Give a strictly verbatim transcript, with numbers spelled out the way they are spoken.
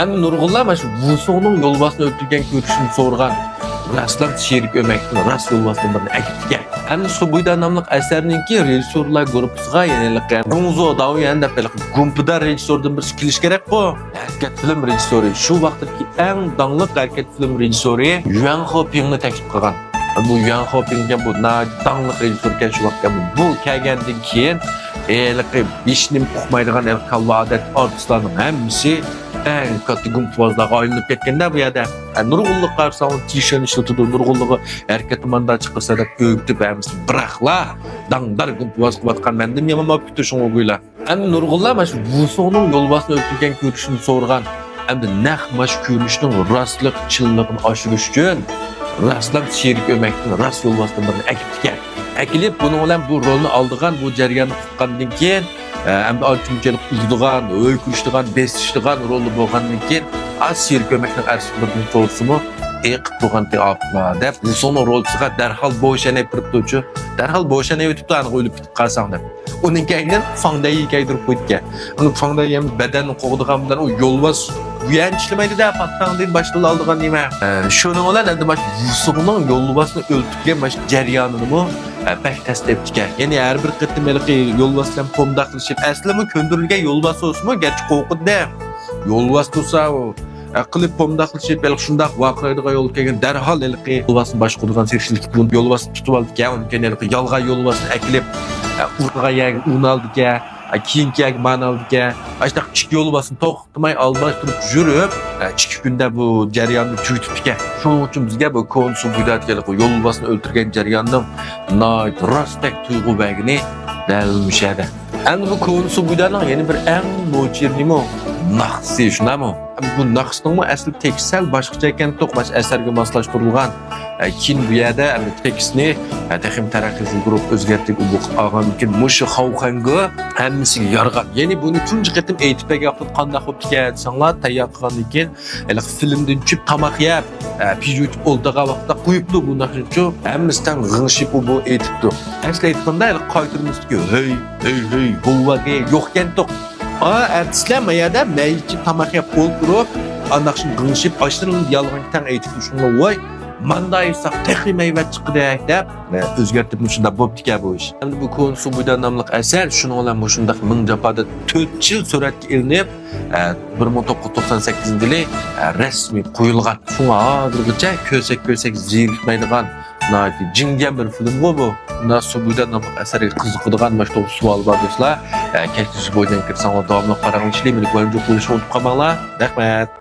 ئەمدى نۇرغۇنلار مانا شۇ ۋۇسۇڭنىڭ يولۋاسنى ئۆلتۈرگەن كۆرۈنۈشىنى سورىغان. راستلا شېرىك ئۆمەكتىن راست يولۋاسنىڭ بىرىنى ئەكىپتىكەن. ئەمدى سۇبۇيدا ناملىق ئەسەرنىڭكى رېژىسسورلار گۇرۇپپىسىغا يەنە ھېلىقى رۇڭزو داۋيۈەن دەپ ھېلىقى گۇمپىدار رېژىسسوردىن بىرسى كېلىشى كېرەكقۇ. ھەرىكەت فىلىم رېژىسسورى، شۇ ۋاقىتتىكى ئەڭ داڭلىق ھەرىكەت فىلىم رېژىسسورى يۈەن خو پىڭنى تەكلىپ قىلغان. بۇ يۈەن خو پىڭ دېگەن بۇ ناھايىتى داڭلىق رېژىسسوركەن شۇ ۋاقىتتا. بۇ كەلگەندىن كېيىن ھېلىقى ھېچنېمە ئۇقمايدىغان ھېلىقى كاللا ئادەتتىكى ئارتىسلارنىڭ ھەممىسى ئەڭ كاتتا گۇمپىۋازلارغا ئايلىنىپ كەتكەندە بۇ يەردە. ھە، نۇرغۇنلىقى قارىساڭ تىشىنى ئىشلىتىدۇ، نۇرغۇنلىقى ھەرىكەتنى مانداق چىقىرسا دەپ ئۆگىتىپ ھەممىسىنى بىراقلا داڭدار گۇمپىۋاز قىلىۋاتقان مەندىن يامان بولۇپتۇ شۇڭا گويلا. ئەمدى نۇرغۇنلار مانا شۇ ۋۇسۇڭنىڭ يولۋاسنى ئۆلتۈرگەن كۆرۈنۈشىنى سورىغان. ئەمدى نەق مانا شۇ كۆرۈنۈشنىڭ راستلىق، چىنلىقىنى ئاشۇرۇش ئۈچۈن راستلام شېرىك ئۆمەكتىن راست يولۋاسنىڭ بىرىنى ئەكىپتىكەن. ئەكېلىپ بۇنىڭ بىلەن بۇ رولنى ئالىدىغان، بۇ جەرياننى ئۇققاندىن كېيىن، ئە، ئەمدى ئانچە-مۇنچىلىك ئۇرىدىغان، ھۆيكىلىشىدىغان، بېسىشىدىغان رولدا بولغاندىن كېيىن، ئا، شېرىك ئۆمەكنىڭ ئەرسىدىن سورىسىمۇ، ئېقىپ تۇرغانتى ئاپلا دەپ، ۋۇسۇڭنىڭ رولچىسىغا دەرھال بوشەنەي بېرىپتۇچۇ. دەرھال بوشەنەي ئۆتۈپتۇ، ئانىغا ئۆلۈپ قالساڭ دەپ. ئۇنىڭ كەينىدىن فاڭدەينى كەيدۈرۈپ قويدىكەن. ئۇنى فاڭدەي ھەم بەدەننى قوغدىغان بىلەن ئۇ يولۋاس بۇيان ئىشلىمەيدۇ-دە، پاتتاڭدىن باشلىۋالىدىغان نېمە. ئە، شۇنىڭ بىلەن ئەمدى مانا ۋۇسۇڭنىڭ يولۋاسنى ئۆلتۈرگەن مانا شۇ جەريانىنىمۇ، ئە، بەك تەس تېپىپتىكەن. يەنى ھەر بىر قېتىم ھېلىقى يولۋاس بىلەن پومداقلىشىپ، ئەسلىمۇ كۆندۈرۈلگەن يولۋاس بولسىمۇ، گەرچە قورقىدۇ-دە. يولۋاس تۇرسا، ئۇ، ئە، قىلىپ پومداقلىشىپ، ھېلىقى شۇنداق ۋارقىرايدىغان يولغا كەلگەن، دەرھال ھېلىقى يولۋاسنى باشقۇرىدىغان سېرىشلىك بۇ يولۋاسنى تۇتۇۋالىدىكەن، ئۇنىڭ كەينىدىن ھېلىقى يالغان يولۋاسنى ئەكېلىپ، ئە، ئۇرغان يەرگە ئۇرۇنالىدىكەن، ئە، كېيىنكى يەرگە مانالىدىكەن. ئاشۇنداق ئىككى يولۋاسنى توختىماي ئالماشتۇرۇپ يۈرۈپ، ئە، ئىككى كۈندە بۇ جەرياننى تۈگىتىپتىكەن. شۇنىڭ ئۈچۈن بىزگە بۇ كونا سۇبۇيدا دېگەن يولۋاسنى ئۆلتۈرگەن جەرياننىڭ ناھايىتى راستەك تۇيغۇ بەرگىنى دەل مۇشۇ يەردە. ئەمدى بۇ كونا سۇبۇيدانىڭ يەنە بىر ئەڭ نوچىرى نېمە؟ ناخشىسى، شۇنداقمۇ؟ بۇ ناخشىنىڭمۇ ئەسلى تېكىستى سەل باشقىچە ئىكەن، توق، مانا شۇ ئەسەرگە ماسلاشتۇرۇلغان. ئە، كېيىن بۇ يەردە ئەمدى تېكىستنى، ئە، تېخىمۇ تەرەققىي قىلدۇرۇپ ئۆزگەرتىپ، ئۇ بۇ ئالغاندىن كېيىن مۇشۇ خاۋخەنگې ھەممىسىگە يارىغان. يەنى بۇنى تۇنجى قېتىم ئېيتىپ بەرگەن ۋاقىتتا قانداق بوپتىكەن دېسەڭلار، تەييار قىلغاندىن كېيىن ھېلىقى فىلىمدىن چۈشۈپ تاماق يەپ، ئە، پىژۇ ئىچىپ ئولتۇرغان ۋاقىتتا قويۇپتۇ بۇ ناخشىنىچۇ. ھەممىسى تەڭ غىڭشىپ ئۇ بۇ ئېيتىپتۇ. ئەسلى ئېيتقاندا ھېلىقى قايتۇرمىسىدىكى ھۆي، ھۆي، ھۆي، بوۋاقى يوقكەنتۇق. ئا، ئارتىسلار ما يەردە مەيىتچە تاماق يەپ ئولتۇرۇپ، ئانداق شۇ غىڭشىپ ئاشۇنى يالغان تەڭ ئېيتىپتۇ شۇڭا ۋاي. ماندا ئېيتساق تېخى مەيۋەت چىققۇدەك دەپ، ئە، ئۆزگەرتىپ مۇشۇنداق بوپتىكەن بۇ ئىش. ئەمدى بۇ كونا سۇبۇيدا ناملىق ئەسەر شۇنىڭ بىلەن مۇشۇنداق مىڭ جاپادا تۆت يىل سۈرەتكە ئېلىنىپ، ئە، بىر مىڭ توققۇز يۈز توقسان سەككىزىنچى يىلى، ئە، رەسمىي قويۇلغان. شۇڭا ھازىرغىچە كۆرسەك كۆرسەك زېرىكمەيدىغان ناھايىتى جىڭگەن بىر فىلىمغۇ بۇ. مۇنداق سۇبۇيدا ناملىق ئەسەرگە قىزىقىدىغان مۇشۇ توغرا سوئال بار دوستلار. ئە، كەچۈرۈش بويىچە كىرسەڭلار داۋاملىق قاراڭلىشىلى، مېنى گۇەنجۇ قويۇشنى ئۇنتۇپ قالماڭلار. رەھمەت.